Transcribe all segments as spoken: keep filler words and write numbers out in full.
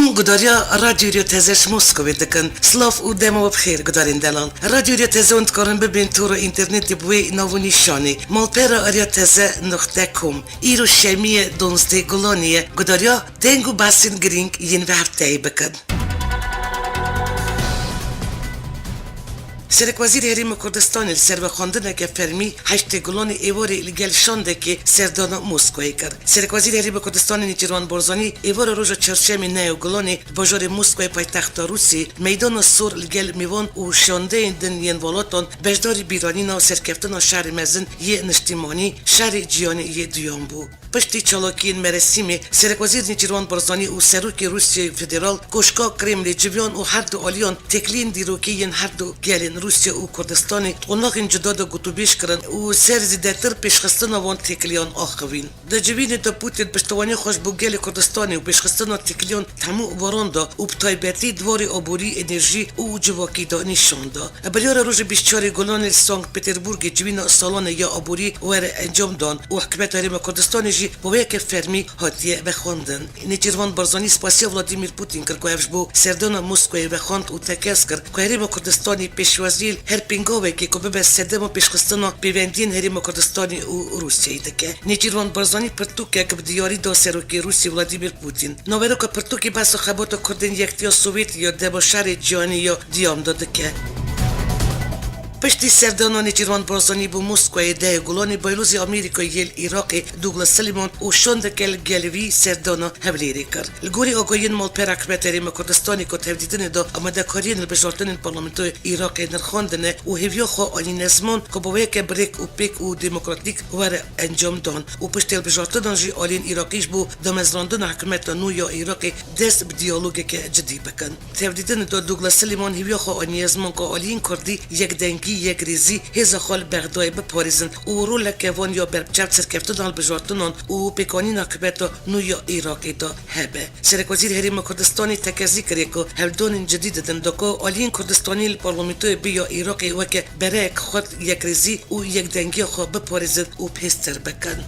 Gudariya Radyo Rîya Teze ji Moskowê dikin. Silav û dema we bi xêr, gudarên delal. Radyo Rîya Teze hûn dikarin bibên tora înternetê bi wê nav û nîşanê: malpera rîya teze nuqte com. Îro şemiyê, duwazdeh Gulanê ye. Gudariya deng û behsên girîng yên vê hefteyê bikin. Serekwezîrê Herêma Kurdistanê li ser vexwendineke fermî heştê Gulanê êvarê li gel şandekê serdana Moskowê kir. Serekwezîrê Herêma Kurdistanê Nêçîrvan Barzanî êvara roja çarşemê nehê Gulanê li bajarê Moskowê paytexta Rûsiyê meydana sor li gel mêvan û şandeyên din yên welatan beşdarî bîranîna serkeftina şerê mezin yê niştîmanî, şerê cîhanê yê duyan bû. Piştî çalakiyên merasîmê, Serekwezîr Nêçîrvan Barzanî û Serokê Rûsyayê Federal Koşka Kremlê civiyan û her du aliyan têkiliyên dîrokî yên her du gelên Rûsya û Kurdistanê di qonaxên cuda de gotûbêj kirin û ser zêdetir pêşxistina van têkiliyan axivîn. Di civînê de Putin piştevaniya xwe ji bo gelê Kurdistanê û pêşxistina têkiliyan di hemû varan de û bi taybetî di warê aborî, enerjî û civakî de nîşan da. Biryara rojê bîst û çarê Gulanê li Sankt Peterburgê civîna salane ya aborî were encam dan û hikûmeta Herêma Kurdistanê jî bi wê yekê fermî hatiye vexwendin. Nêçîrvan Barzanî spasiya Vladimir Putin kir ku ev ji bo serdana Moskowê vexwend û tekez kir ku Herêma Kurdistanê pêşwaziyê li her pêngavekê ku bibe sedema pêşxistina pêvendiyên Herêma Kurdistanê û Rûsyayê dike. Nêçîrvan Barzanî pirtûkek bi diyarî da Serokê Rûsî Vladimir Putin. Naveroka pirtûkê behsa xebata Kurdên Yektiya Sovyetî ya dema şerê cîhanî ya duyam de dike. Piştî serdana Nêçîrvan Barzanî bo Moskowê, dehê Gulanê baylozê Amerîkayê yê li Iraqê Douglas Sullivan û şandeke li gel vî serdana Hewlêrê kir. Li gorî agahiyên malpera hikûmeta Herêma Kurdistanê ku di hevdîtinê de amadekariyên hilbijartinên parlamentoyê Iraqê nirxandine û hêviya xwe anîne ziman ku bi wê yekê bi rêk û pêk û demokratîk were encam dan û piştî hilbijartinan jî aliyên Iraqî ji bo damezrandina hikûmeta nû ya Iraqê dest bi diyalogeke cidî bikin. Di hevdîtinê de Douglas Sullivan hêviya xwe aniye ziman ku aliyên Kurdî yekdengî, yekrêzî, hêza xwe li Bexdayê biparêzin û roleke van ya berbiçav di serkeftina hilbijartinan û pêkanîna hikûmeta nû ya Iraqê de hebe. Serekwezîrê Herêma Kurdistanê tekezî kiriye ku hevdûnên cidî didin da ku aliyên Kurdistanî li parlamentoyê bi ya Iraqê weke bereyek xurt yekrêzî û yekdengiya xwe biparêzin û bihêztir bikin.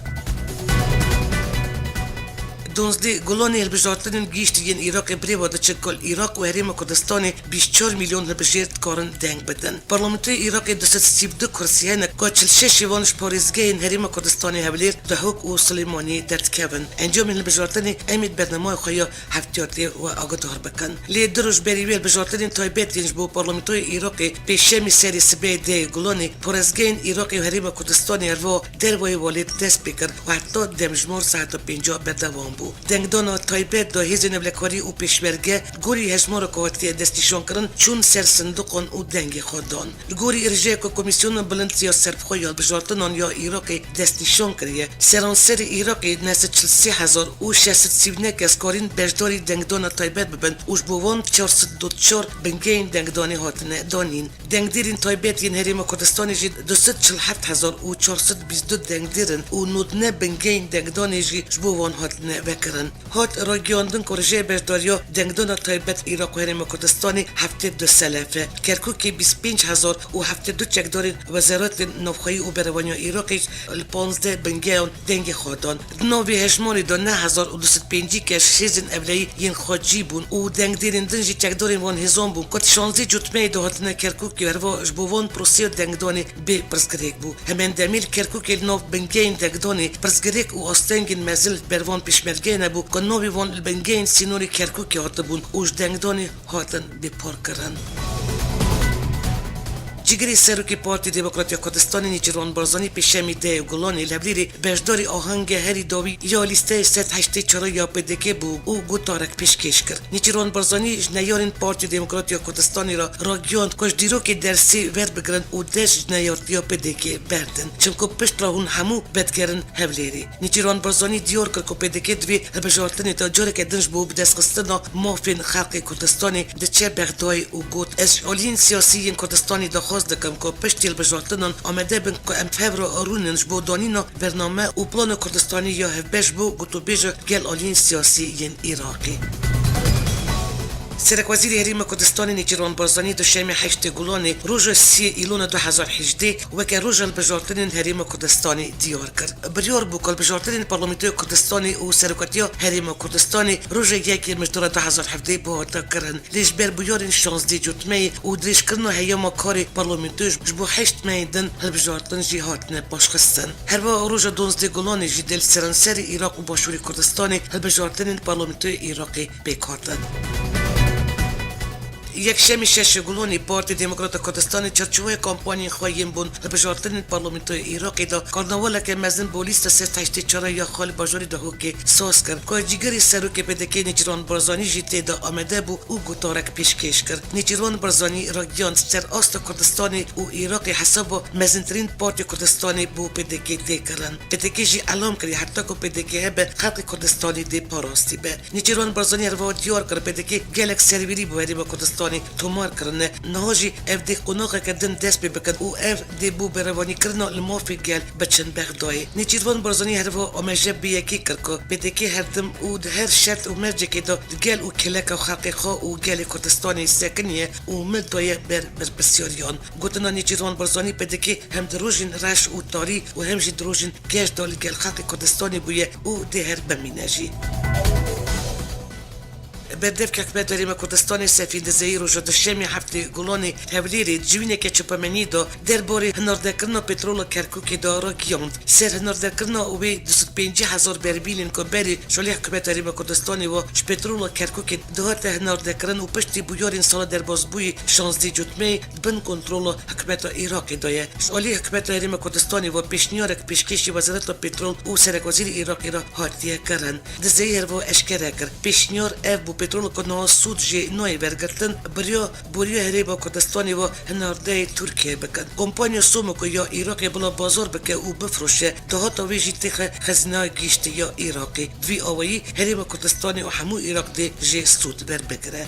Duwazdeh Gulanê hilbijartinên gihîştî yên Iraqê bi rê ve diçin ku li Iraq û Herêma Kurdistanê bîst û çar milyon hilbijêr dikarin deng bidin. Parlamentoyê Iraqê du sed sî û du kursî hene ku çil şeş ê van ji parêzgehên Herêma Kurdistanê Hewlêr, Dehok û Silêmaniyê derdikevin. Encamên hilbijartinê em ê di bernameya xwe ya heftiyatê we agodar bikin. Lê du roj berî wê hilbijartinên taybet yên ji bo parlamentoyê Iraqê pêşemî serê sibehê dehê Gulanê parêzgehên Iraqê û Herêma Kurdistanê herva dervayê welêt dest pê kir û heta demjimar saeta pênca berdewam bû. Dengdana taybet da hêzên ewlekarî û pêşmerge gorî hejmara ku hatiye destnîşankirin çûn ser sindiqan û dengê xwe dan. Li gorî êrîşeyeke Komîsyona Bilind ya Serbixwe ya Hilbijartinan ya Iraqê destnîşan kiriye, seranserê Iraqê neh sed çil sê hezar û şeş sed sî û neh kes karîn beşdarî dengdana taybet bibin û ji bo van çar sed dot çar bingehên dengdanê hatine danîn. Dengdêrên taybet yên Herêma Kurdistanê jî du sed çil heft hezar û çar sed bîst du dengdêr in û nod neh bingehên dengdanê jî ji bo wan hatine vekirin. Hat ragihandin ku rêjeya beşdariya dengdana taybet Iraq û Herêma Kurdistanê heftê du selef e. Kerkûkê bîst pênc hezar û heftê du çekdarên Wezeratên Navxweyî û Berevaniya Iraqê li panzdeh bingeyan dengê xwe dan. Di nav vê hejmarê de neh hezar û du sed pêncî kes ji hêzên ewleyî yên xwecî bûn û dengdêrên din jî çekdarên wan hêzan bûn ku di şazdeh cotmeyê de hatine Kerkûkê herva ji bo van proseya dengdanê bê pirsgirêk bû. Heman demê li Kerkûkê li nav bingehên dengdanê pirsgirêk û astengên mezin li ber van pêşmergeyan hebû ku navê wan li bingehên sînorê Kerkûkê hatibûn û ji dengdanê hatin bêparkirin. Cîgirê Serokê Partî Demokrat ya Kurdistanê Nêçîrvan Barzanî pêşemî dehê Gulanê li Hewlêrê beşdarî ahenge herî dawî ya lîsteya sed heştê çar ya P D K bû û gotarek pêşkêş kir. Nêçîrvan Barzanî ji neyarên Partî Demokrat ya Kurdistanê re ragihand ku ji dîrokê dersê werbigirin û dest ji neyartiya P D K berdin, çimku pişt re hûn hemû vedigerin Hewlêrê. Nêçîrvan Barzanî diyar kir ku P D K di vê hilbijartinê de careke din ji bo bidestxistina mafên xelkê Kurdistanê diçe Bexdayê û got, ez ji aliyên siyasî yên Kurdistanê daxwaz dikim ku piştî hilbijartinan amade bin ku em bi hev re rûnin ji bo danîna bername û plana Kurdistanê ya hevbeş bo gotûbêja gel aliyên siyasî yên Iraqê. Serekwezîrê Herêma Kurdistanê Nêçîrvan Barzanî duşemê heştê Gulanê roja sê Îlona du hezar hejdeh weke roja hilbijartinên Herêma Kurdistanê diyar kir. Biryar bû ku hilbijartinên Parlamentoya Kurdistanê û Serokatiya Herêma Kurdistanê roja yekê Mijdara du hezar hevdeh bihata kirin. Lê ji ber bûyerên şazdeh Cotmeyê û dirêjkirina heyama karê parlamentoyê ji bo heşt mehên din hilbijartin jî hatine paşxistin. Herwiha roja duwazdeh Gulanê jî di li seranserê Iraq û Başûrê Kurdistanê hilbijartinên parlamentoyê Iraqê pêk hatin. Yekşemê şeşê Gulanê Partî Demokrata Kurdistanê çarçoveya kampanyên xwe yên bon hilbijartinên parlamentoyê Iraqê de karnavaleke mezin bo lîsta sed heştê çar ya Xalê Bajarê Dihokê saz kir, ku cîgirê serokê P D K Nêçîrvan Barzanî jî tê de amade bû û gotarek pêşkêş kir. Nêçîrvan Barzanî ragihand ser asta Kurdistanê û Iraqê hesaba mezintirîn partê Kurdistanê bo P D K tê kirin. P D K jî elam kiriye heta ku P D K hebe xelkê Kurdistanê dê parastî be. Nêçîrvan Barzanî herwiha diyar kir P D K gelek serwîrî bo herêma Kurdistanê tomar kirine. Niha jî ev dê qonaxeke din dest pê bikin û ev dê bo berevanîkirina li mafê gel biçin Bexdayê. Nêçîrvan Barzanî herwiha amaje bi yekê kir ku P D K her tim û di her şert û mercekê de di gel û kêleka xelkê xwe û gelê Kurdistanê sekiniye û mil daye ber berpirsyariyan. Gotina Nêçîrvan Barzanî P D K hem di rojên reş û tarî û hem jî di rojên geş de li gel xelkê Kurdistanê bûye û dê her bimîne jî. Berdevkê Hikûmeta Herêma Kurdistanê Sefîn Dizeyî roja duşemê heftê Gulanê Hewlêrê di civîneke çapemeniyê de derbarê hinardekirina petrola Kerkûkê de ragihand. Ser hinardekirina wê du sed pêncî hezar berbîlên ku berê ji alî Hikûmeta Herêma Kurdistanê ve ji petrola Kerkûkê dihate hinardekirin û piştî bûyerên sala derbasbûyî şazdeh Cotmeyê di bin kontrola hikûmeta Iraqê de ye. Ji alî hikûmeta Herêma Kurdistanê ve pêşniyarek pêşkêşî Wezareta Petrol û Serekwezîrê Iraqê re hatiye kirin. Dizeyî herwiha eşkere kir, pêşniyar ev bû, petrol ku niha sûd jê nayê wergirtin, biriya boriya Herêma Kurdistanê ve hinardeyê Tirkiyeyê bikin. Kompanya Somoko ya Iraqê bila bazar bike û bifroşe, dahata wê jî têxe xezîneya giştî ya Iraqê. Bi vî awayî Herêma Kurdistanê û hemû Iraq dê jê sûd werbigire.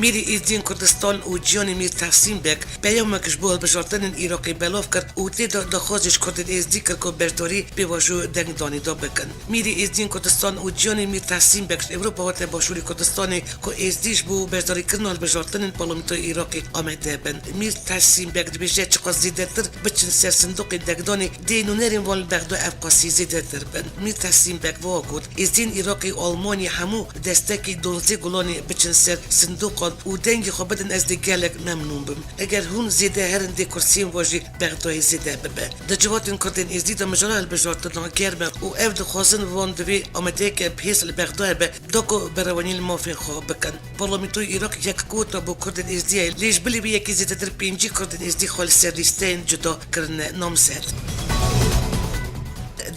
Mîrê Êzdiyên Kurdistan û Ciyanê Mîr Tehsîn Beg peyamek ji bo hilbijartinên Iraqê belav kir û tê de daxwazê ji Kurdên Êzdî kir ku beşdarî pêvajo dengdanê de bikin. Mîrê Êzdiyên Kurdistan û Ciyanê Mîr Tehsîn Beg ji Ewropa hate Başûrê Kurdistanê ku Êzdî ji bo beşdarîkirina hilbijartinên parlamentoyê Iraqê amade bin. Mîr Tehsîn Beg dibêje, çiqas zêdetir biçin ser sindoqê dengdanê, dê nûnerên wan li Bexda ev qasî zêdetir bin. Mîr Tehsîn Beg wiha got, Êzdiyên Iraqê û Almanyê hemû destekî duwazdeh Gulanê biçin ser sindoqan û dengê xwe bidin, ez dê gelek memnûn bim. Eger hûn zêde herin dê kursiyên we jî Bexdayê zêde bibe. Di civatên Kurdên Êzdî de mijara hilbijartina germ e û ew dixwazin wan divê amadeyeke bihêz li Bexdayê be, da ku berevanî li mafên xwe bikin. Parlamentoyê Iraq yek kota bo Kurdên Êzdî ye, lê ji bilî vê yekê zêdetir pêncî Kurdên Êzdî xwe li ser lîsteyên cuda kirine namzet.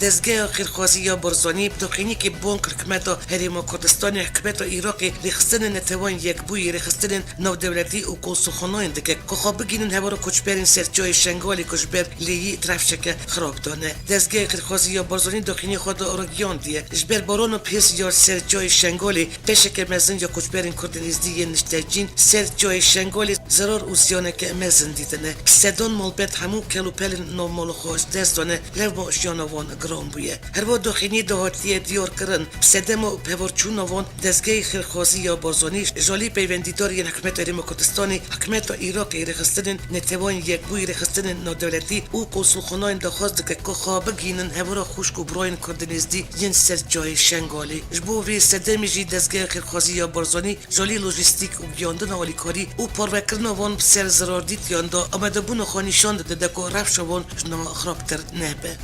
Dezgeha Xêrxwazî ya Barzanî bi doxîniyekê bang hikûmeta Herêma Kurdistanê, hikûmeta Iraqê rêxistinên Neteweyên Yekbûyî, rêxistinên navdewletî û konsulxanayên dike ku xwe bigihînin hevara koçberên ser çiyayê Şengalê ku ji ber lêyî di rewşeke xirab de ne. Dezgehê Xêrxwazî ya Barzanî doxîniyê xwe de ragihandiye, ji ber barana bihêz ya ser çiyayê Şengalê beşeke mezin ya koçberên Kurdên Êzdî yên niştecîn ser çiyayê Şengalê zerar û ziyaneke mezin dîtine. Bi sedan malbet hemû kel û pelên nav mala xwe ji dest dane, lewma jiyana wan giran bûye. Herwiha doxîniyê de hatiye diyarkirin, bi sedema û bi hevarçûna wan Dezgehê Xêrxwazî ya Barzanî ji alî peywendîdar yên hikûmeta Herêma Kurdistanê, hikûmeta Iraqê, rêxistinên Neteweyên Yekbûyî, rêxistinên navdewletî û konsulxanayên daxwaz dike ku xwe bigihînin hevara xwişk û birayên Kurdên Êzdî yên ser çiyayê Şengalê. Ji bo vê sedemê jî Dezgeha Xêrxwazî ya Barzanî ji alî lojîstîk û giyandina alîkarî û parvekirina wan bi ser zerardîtiyan de amadebûna xwe nîşan dide ku rewşa wan ji niha xirabtir nebe.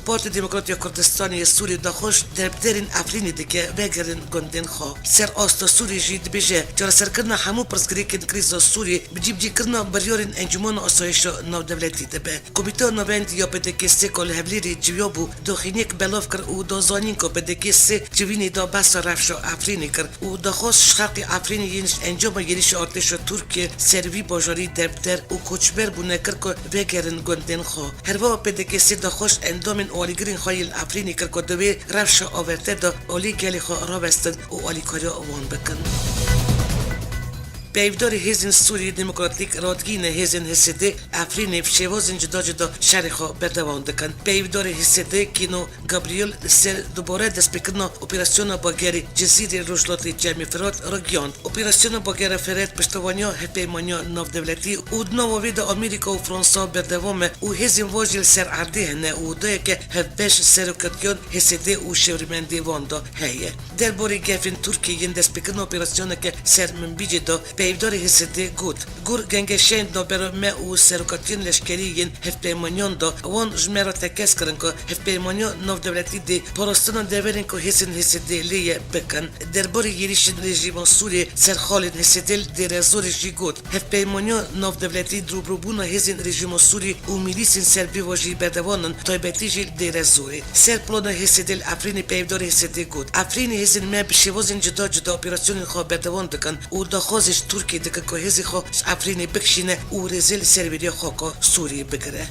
Partî Demokrat ya Kurdistanê yê Sûriyê daxwaz ji derbderên Efrînê dike vegerin gundên xwe. Ser asta Sûriyê jî dibêje, çareserkirina hemû pirsgirêkên krîza Sûriyê bi cîbicîkirina biryarên Encûmena Asayişa Navdewletî dibe. Komîteya Navendî ya P D K sê ku li Hewlêrê civiya bû, doxîniyek belav kir û da zanîn ku P D K sê civînê de behsa rewşa Efrînê kir û daxwaz ji xelkê Efrînê yên ji encama êrişa artêşa Tirkiyê ser vî bajarî derbder û koçber bûne kir ku vegerin gundên xwe. Herwiha P D K sê daxwaz ji endamên alîgirên xwe yên li Efrînê kir ku di wê rewşa awarte de alî gelê xwe rawestin û alîkariya wan bikin. Peyvdarê Hêzên Sûriyê Demokratîk radigihîne hêzên H S D Efrînê bi şêwazên cuda cuda şerê xwe berdewam dikin. Peyvdarê H S D Kîno Gabriel li ser dubare destpêkirina operasyona bagerê Cizîrê li rojhilatê Çemê Firat ragihand. Operasyona bagera Firat piştevaniya hevpeymaniya navdewletî û di nava vê de Amerîka û Fransa berdewam e û hêzên van jî li ser erdê hene û odayeke hevbeş serokatiyan H S D û şêwirmendê wan de heye. Derbarê gefên Tirkiyê yên destpêkirina operasyoneke ser Minbicê de peyvdarê H S D got, Gor gengeşeyên navbera me û serokatiyên leşkerî yên hevpeymaniyan de, wan ji me re tekez kirin ku hevpeymaniya navdewletî dê parastina deverên ku hêzên H S D lê ye bikin. Derbarê êrîşên rejîma Sûriyê ser xalên H S D li Dêrezorê jî got, Hevpeymaniya navdewletî di rûbirûbûna hêzên rejîma Sûrî û mîlîsên serbêva jî berdewam in, taybetî jî li Dêrezorê. Ser plana H S D li Efrînê peyvdarê H S D got, Efrînê hêzên me bi şêwazên cuda cuda operasyonên xwe berdewam dikin û daxwazê ji Tirkiyê dikin ku hêzê xwe ji Efrînê bikişîne û rêzê li serwêriya xaka Sûriyê bigire.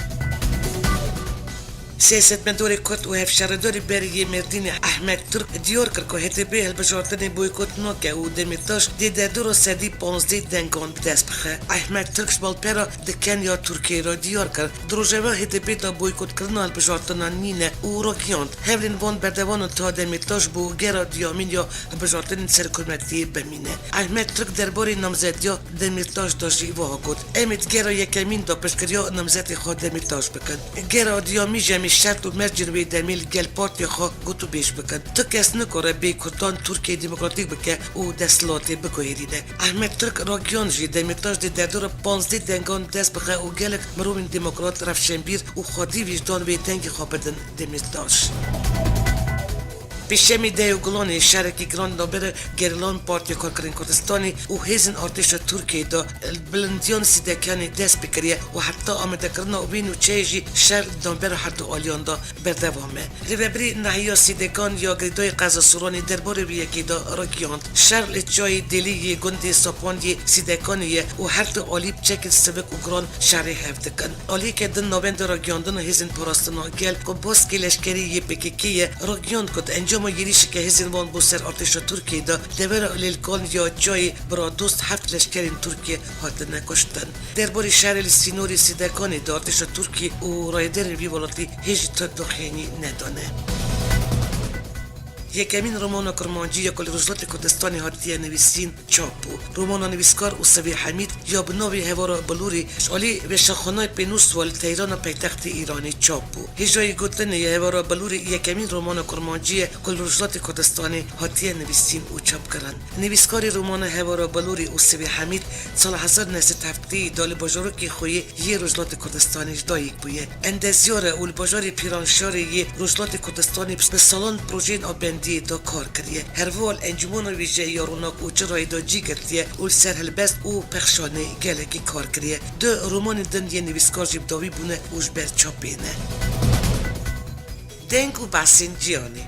Siyasetmedarê Kurd û hevşaredarê berê yê Mêrdînê Ehmed Turk diyar kir ku H D P hilbijartinê boykot nake û Demîrtaş dê derdora sedî panzdeh dengan bi dest bixe. Ehmed Turk ji malpera di Kenya Tirkiyeyê re diyar kir. Di rojeva H D P de boykotkirina hilbijartinan nîne û ragihand, hewlên van berdewam in ta Demîrtaş bo gera duyemîn ya hilbijartinên serokkometiyê bimîne. Ehmed Turk derbarê namzediya Demîrtaş de jî wiha got, Em ê di gera yekemîn de piştgiriya namzetê xwe Demîrtaş bikin. Gera duyemîn jî em ê şert û mercên wê demê li gel partiya xwe gotûbêj bikin. Tu kes nikare bê Kurdan Tirkiyeyê demokratîk bike û desthilatê biguherîne. Ehmed Turk ragihand jî Demîrtaş dê derdora panzdeh dengan dest bixe û gelek mirovên demokrat, rewşenbîr û xwedî wîjdan wê dengê xwe bidin Demîrtaş. Pêşemî dehê Gulanê şerekî giran navbera gerîlan Partiya Karkerên Kurdistanê û hêzên artêşa Tirkiyeyê de li bilindiyan Sîdekanê dest pê kiriye û heta amadekirina wê nûçeyê jî şer di navbera her du aliyan de berdewam e. Rêvebirê Nahiya Sîdekan ya Girêdayî Qeza Soranê derbarê vê yekê de ragihand, Şer li çiyayê Dêlî yê gundê Sapandiyê Sîdekanê ye û her du alî bi çekên sivik û giran şerê hev dikin. Aliyeke din navenda ragihandina hêzên parastina gel ku baskê leşkerî yê P K K ye, ragihand ku di encama êrîşeke hêzên wan bo ser artêşa Tirkiyeyê de devera Lêlkan ya çiyayê Biradost heft leşkerên Tirkiye hatine kuştin. Derbarê şerê li sînorê Sîdekanê de artêşa Tirkiyê û rayedarên vî welatî hêj ji tu daxuyanî nedane. Yekemîn romana kurmancî ya ku li Rojhilatê Kurdistanê hatiye nivîsîn çap bû. Romana nivîskar Ûsevê Hemîd ya bi navê Hevara Bilûrê ji alî Weşanxanayê Pênûs wa li Tehrana paytextê Îranê çap bû. Hêjayî gotinê ye Hevara Bilûrê yekemîn romana kurmancî ye ku li Rojhilatê Kurdistanê hatiye nivîsîn û çapkirin. Nivîskarê romana Hevara Bilûrê Ûsevê Hemîd sala hezar neh sed heftê de li bajarokê xwe yê yê Rojhilatê Kurdistanê ji dayik bûye. Endezyar e û li bajarê Pîranşarê yê Rojhilatê Kurdistanê bi salan projeyên avbendiyê de kar kiriye. Herwiha li Encûmena Wêjeyî ya Ronak û Çirayê de cî girtiye û li ser helbest û pexşanê gelekî kar kiriye. Du romanên din yên nivîskar jî bi dawî bûne û ji ber çapê ne. Deng û behsên cîhanê.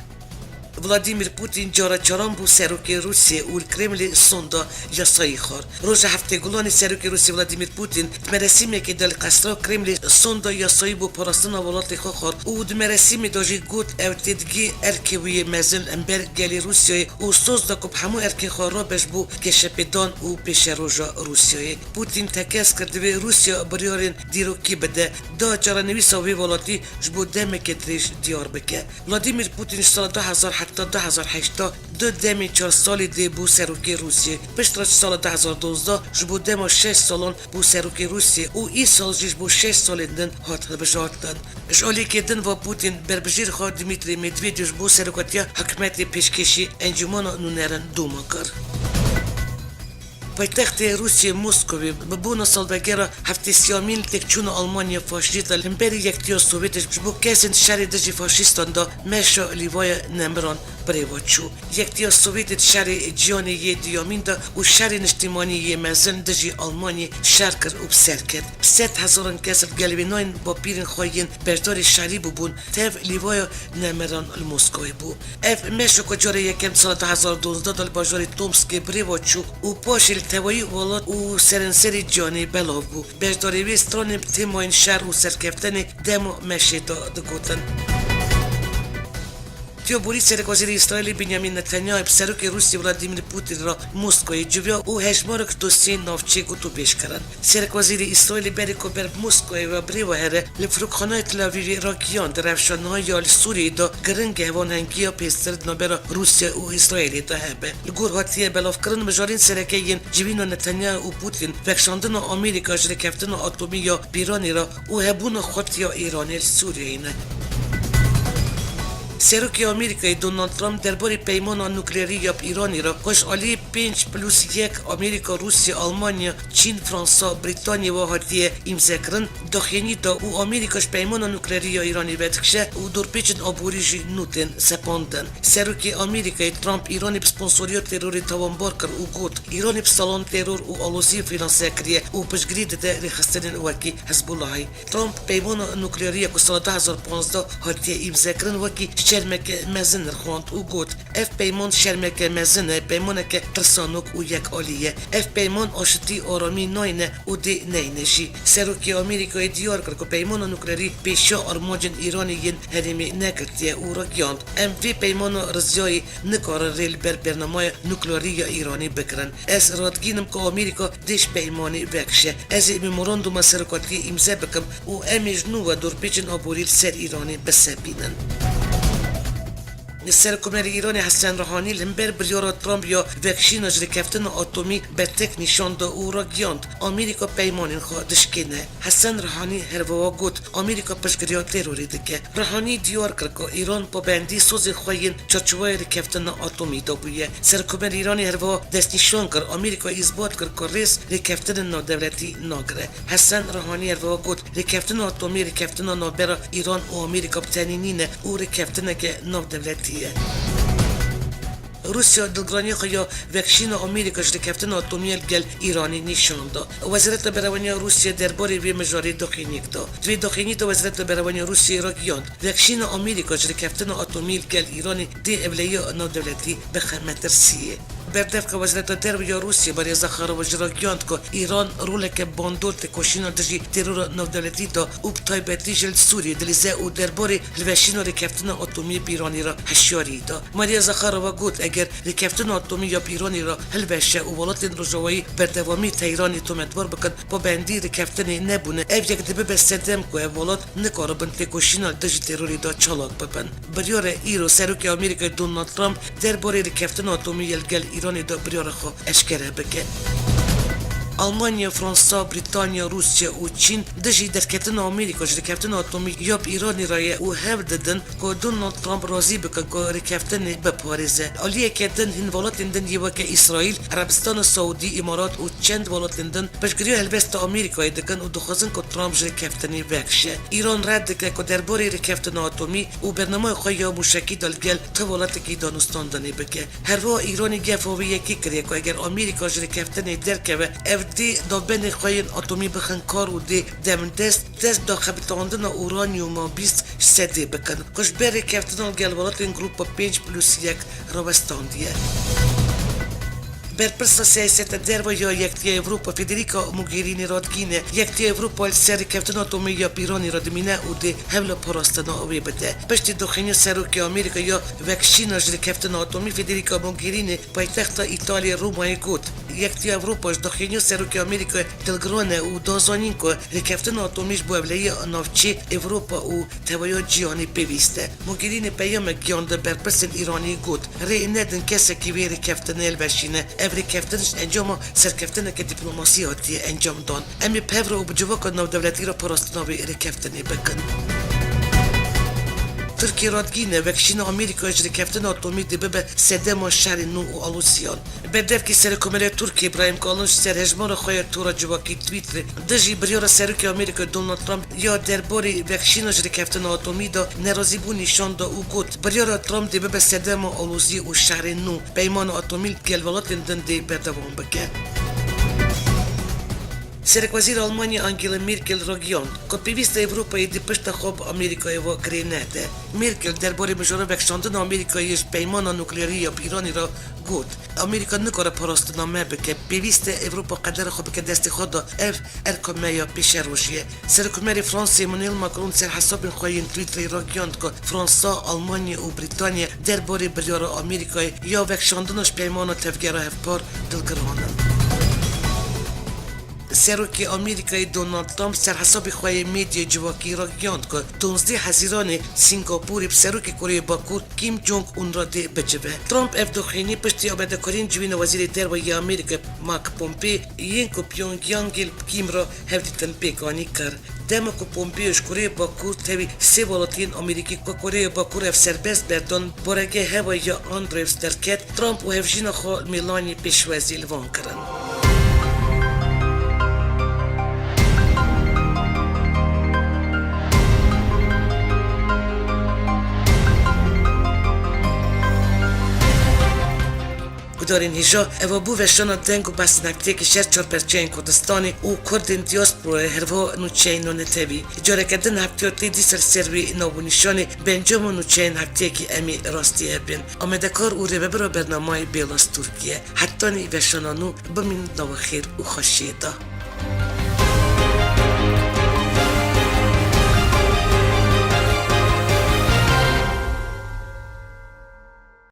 Vladimir Putin cara çaran bû serokê Rûsiyê û li Kremlê sonda yasayî xwar. Roja heftê Gulanê serokê Rûsiyê Vladimir Putin di merasîmekê de li Qesra Kremlê sonda yasayî bo parastina welatê xwe xwar û di merasîmê de jî got, ew têdigî erkê wî yê mezin li hember gelê Rûsiyayê û soz da ku bi hemû erkên xwe rabe ji bo geşepêdan û pêşeroja Rûsiyayê. Putin tekez kir, divê Rûsiya biryarên dîrokî bide, da çarenivîsa wê welatî ji bo demeke dirêj diyar bike. Vladimir Putin ji sala du hezar heta du hezar heşta du demên çar salî dê bû serokê Rûsiyê. Piştre ji sala du hezar duwazdeh ji bo dema şeş salan bû serokê Rûsiyê û îsal jî ji bo şeş salên din hat hilbijartin. Ji aliyekê din ve Putin berbijêr xwe Dmitry Medvedev ji bo serokatiya hikûmetê pêşkêşî Encûmena Nûnerin doma kir. Paytextê Rûsiyê Moskowê bi bona salvegera heftê sêyamîn li têkçûna Almanya faşîst de li hemberî Yektiya Sovyetê ji bo kesên şerê dijî faşîstan de meşa lîvaya nemiran bi rê ve çû. Yektiya Sovyetê di şerê cîhanê yê duyemîn de û şerê niştîmanî yê mezin dijî Almanyê şer kir û bi ser ket. Bi sed hezaran kes li gelvênayên bapîrên xwe yên beşdarî şerî bûbûn, tev lîvaya nemiran li Moskowê bû. Ev meşa ku carê yekem di sala du hezar duwazdeh de li bajarê Tomskê bi rê ve çû û paşê li tevayî welat û serenserê cîhanê belav bû. Beşdarê wê stranên bi têmayên şer û serkeftinê dema meşê de digotin. Tiyo borî Serekwezîrê Îsraîlê Benyamin Netanyahî bi Serokê Rûsya Vladimir Putin re Moskowayê civiya û hejmarek dosyeyên navçeyê gotûbêj kirin. Serekwezîrê Îsraîlê berê ku ber bi Moskowayê ve bi rê ve here, li firokxanayê Tel Avîvê ragihand, rewşa niha ya li Sûriyeyê de giring e hevalhengiya pêstir di navbera Rûsya û Îsraîlê de hebe. Li gor hatiye belavkirin, mijarên sereke yên civîna Netanyahu û Putin, vekişandina Amerîka ji rêkeftina atomî ya bi Îranê re û hebûna xurt ya Îranê li Sûriyeyê ne. Serokê Amerîkayê Donald Trump derbarê peymana nukleerî ya bi Îranê re ku ji aliyê pênc plus yek Amerîka, Rûsya, Almanya, Çîn, Fransa, Brîtanya ve hatiye îmzekirin, daxuyanî da û Amerîka ji peymana nukleerî ya Îranê vedikişe û dorpêçên aborî jî nû tên sepandin. Serokê Amerîkayê Trump Îranê bi sponsoriya terorê tawanbar kir û got, Îranê bi salan teror û aloziyê fînanse kiriye û piştgirî dide rêxistinên wekî Hizbullahê. Trump peymana nukleerî ya ku sala du hezar panzdeh hatiye îmzekirin wekî şermeke mezin nirxand û got, Ev peyman şermeke mezin e, peymaneke tirsanok û yekalî ye. Ev peyman aşitî, aramî nayne û dê neyne jî. Serokê Amerîkayê diyar kir ku peymana nukleerî pêşiya armancên Îranê yên herêmê negirtiye û ragihand, Em vê peymana riziyayê nikarin rê li ber bernameya nukleerî ya Îranê bigirin. Ez radikînim ku Amerîka dê ji peymanê vekişe. Ez ê memoranduma serokatiyê îmze bikim û em ê ji nû ve dorpêçên aborî li ser Îranê bisepînin. Serokkomarê Îranê Hesen Ruhanî li hember biryara Trump ya vekişîna ji rêkeftina atomî bertek nîşan da û ragihand, Amerîka peymanên xwe dişkêne. Hesen Ruhanî herwiha got, Amerîka piştgiriya terorê dike. Ruhanî diyar kir ku Îran pabendî sozên xwe yên çarçoveya rêkeftina atomî de bûye. Serokkomarê Îranê herwiha destnîşan kir, Amerîka îsbat kir ku rêz rêkeftinên navdewletî nagire. Hesen Ruhanî herwiha got, Rêkeftina atomî rêkeftina navbera Îran û Amerîka bi tenê nîne û rêkeftineke navdewletî ye. Rûsya dilgiraniya xwe ya vekişîna Amerîka ji rêkeftina atomî ya li gel Îranê nîşan da. Wezareta Berevaniya Rûsya derbarê vê mijarê daxuyaniyek da. Di vê daxuyaniyê de Wezareta Berevaniya Rûsyayê ragihand, vekişîna Amerîka ji rêkeftina atomî li gel Îranê dê ewlehiya navdewletî bixe metirsiyê. Berdevka Wezareta Derve ya Rûsya Maria Zakharova jî ragihand ku Îran roleke bandor têkoşîna dijî terora navdewletî da û bi taybetî jî li Sûriyê dilîze û derbarê hilweşîna rêkeftina atomî bi Îranê re hişyarî da. Maria Zakharova got, Eger rêkeftina atomî ya bi Îranê re hilweşe û welatên Rojavayî berdewamî Tehranê tometbar bikin, pabendî rêkeftinê nebûne, ev yek dibibe sedem ku ev welat nikaribin têkoşîna dijî terorê de çalak bibin. Biryar e îro Serokê Amerîkayê Donald Trump derbarê rêkeftina atomî ya li gel Îranê de biryara xwe eşkere bike. Almanya, Fransa, Brîtanya, Rûsya û Çîn dijî derketina Amerîka ji rêkeftina atomî ya bi Îranê re ye û hewl didin ku Donald Trump razî bike ku rêkeftinê biparêze. Aliyeke din hin welatên din yê weke Îsraîl, Erebistana Saûdî, Îmarat û çend welatên din piştgiriya helwesta Amerîkayê dikin û dixwazin ku Trump ji rêkeftinê vekişe. Îran red dike ku derbarê rêkeftina atomî û bernameya xwe ya mûşekî de li gel tu welatekî danûstandinê bike. Herwiha Îranê gefa wê yekê kiriye ku eger Amerîka ji rêkeftinê derkeve, ev dê dabenê xwe yên atomî bixin kar û dê demdest dest daxebitandina uranyuma bîst sedê bikin, ku ji ber rêkeftina li gel welatên Grupa pênc plus yek rawestandiye. Berpirsa siyaseta derve ya Yektiya Ewropa Federica Mogherini radgîne, Yektiya Ewropa li ser rêkeftina atomî ya bi Îranê re dimîne û dê hewla parastina wê bide. Piştî doxîniya Serokê Amerîka ya vekişîna ji rêkeftina atomî Federica Mogherini paytexta Îtalyayê Romayê got, Yektiya Ewropa ji doxîniya Serokê Amerîka dilgiran e û da zanîn ku rêkeftina atomî ji bo ewlehiya navçê Ewropa û tevahiya cîhanê pêwîst e. Mogherini peyamek gihand berpirsên Îranî got, Rê nedin kesekî vê rêkeftinê hilweşîne. Ev rêkeftin ji encama serkeftineke dîplomasî hatiye encamdan. Em ê bi hev re û bi civaka navdewletî re parastina vê rêkeftinê bikin. Tirkiye radgîne, vekişîna Amerîkayê ji rêkeftina atomî dê bibe sedema şerên nû û aloziyan. Berdevkê Serokkomarê Tirkiyê Îbrahîm Kalin ji ser hejmara xwe ya tora civakî Twitterê dijî biryara Serokê Amerîkayê Donald Trump ya derbarê vekişîna ji rêkeftina atomî de nerazîbûn nîşan da û got, Biryara Trump dê bibe sedema aloziyê û şerên nû. Peymana atomî li gel welatên din dê berdewam bike. Serekwezîra Almanyê Angela Merkel ragihand ku pêwîst e Ewropayê di pişta xwe bi Amerîkayê ve girê nede. Merkel derbarê mijara vekişandina Amerîkayê ji peymana nukleerî ya bi Îranê re got, Amerîka nikare parastina me bike, pêwîst e Ewropa qedera xwe bike destê xwe de, ev erka me ya pêşerojê ye. Serokkomarê Fransayê Emmanuel Macron ser hesabên xwe yên Twitterê ragihand ku Fransa, Almanya û Brîtanya derbarê biryara Amerîkayê ya vekişandina ji peymana tevgera hevpar dilgiran in. Serokê Amerîkayê Donald Trump ser hesabê xwe yê medyayê civakî ragihand ku duwazdeh Hezîranê Singapûrê bi Serokê Koreya Bakur Kim Jong Un re dê bicive. Trump ev doxînî piştî amadekariyên civîna Wezîrê Derve yê Amerîkayê Mike Pompeo yên ku Pyongyangê li Kim re hevdîtin pêk anî kir. Dema ku Pompeo ji Koreya Bakur tevî sê welatiyên Amerîkî ku Koreya Bakur ev serbest berdan, baregeh hewa ya Andrews derket, Trump û hevjîna xwe Melania pêşwazî li van kirin. Gudarên hêja, eva bû veşana deng û behsên heftiyekî ji her çar perçeyên Kurdistanê û Kurdên diasporayê, herwiha nûçeyên nûnetewî. Careke din heftiya tê dîsa li ser wê navnîşanê bi encama nûçeyên heftiyekî em ê rastî hebin. Amadekar û rêvebira bernamayê Bêlas Tirkiye. Hetanî veşana nû, bimînin di nava xêr û xweşiyê de.